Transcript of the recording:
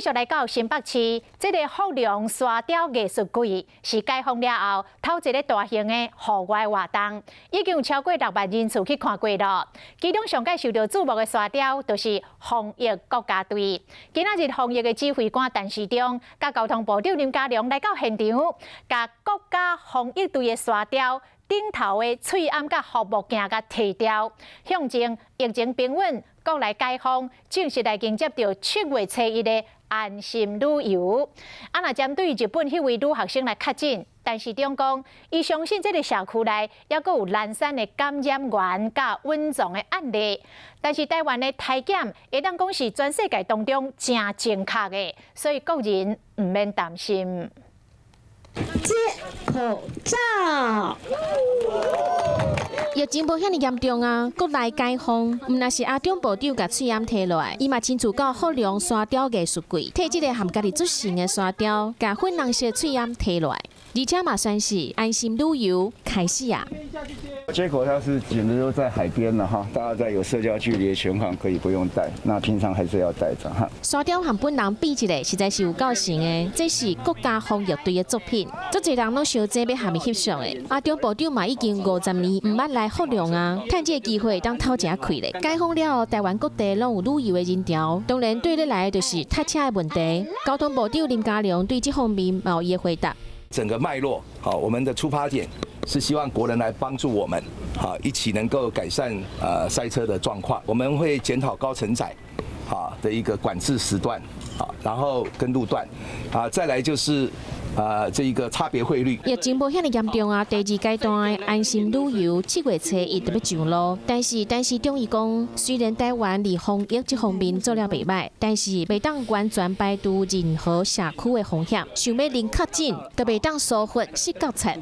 續來到新北市，這个福隆沙雕藝術季是解封了後頭一个大型的戶外活動，已經有超過6萬人次去看過囉。其中上蓋受到矚目的沙雕，就是防疫國家隊。今仔日防疫的指揮官陳時中，佮交通部長林佳龍來到現場，共國家防疫隊的沙雕頂頭的喙罨佮護目鏡共提掉，象徵疫情平穩，國內解封，正式來迎接著7月初1的安心旅遊。啊，若針對日本彼位女學生來確診，陳時中講，伊相信這个社區內猶閣有零散的感染源佮隱藏的案例，但是台灣的篩檢會當講是全世界當中誠正確的，所以國人毋免擔心。接口罩。疫情無遐爾嚴重啊，國內解封，毋但是阿中部長共喙罨提落來，伊嘛親自到福隆沙雕藝術季，提這个和家己足像的沙雕，共粉紅色喙罨提落來，而且嘛宣示安心旅遊開始啊。接口罩是簡直都在海邊了哈，大家在有社交距離的情況可以不用戴，那平常還是要戴著哈。沙雕和本人比一下，實在是有夠像的，這是國家防疫隊的作品，足濟人攏相爭欲和伊翕相的。阿中部長嘛已經50年毋捌來福隆啊，趁這个機會當透一下氣咧。解封了後，台灣各地攏有旅遊的人潮，當然綴咧來的就是塞車的問題。交通部長林佳龍對這方面嘛有伊的回答。整個脈絡，好，我們的出發點是希望國人來幫助我們，好，一起能夠改善塞車的狀況。我們會檢討高乘載，好的一個管制時段，好，然後跟路段，啊，再來就是這一個差別匯率。疫情無遐爾嚴重啊，第二階段的安心旅遊7月初1就欲上路，但是陳時中伊講，雖然台灣佇防疫這方面做了袂䆀，但是袂當完全排除任何社區的風險。想欲零確診，就袂當疏忽失覺察。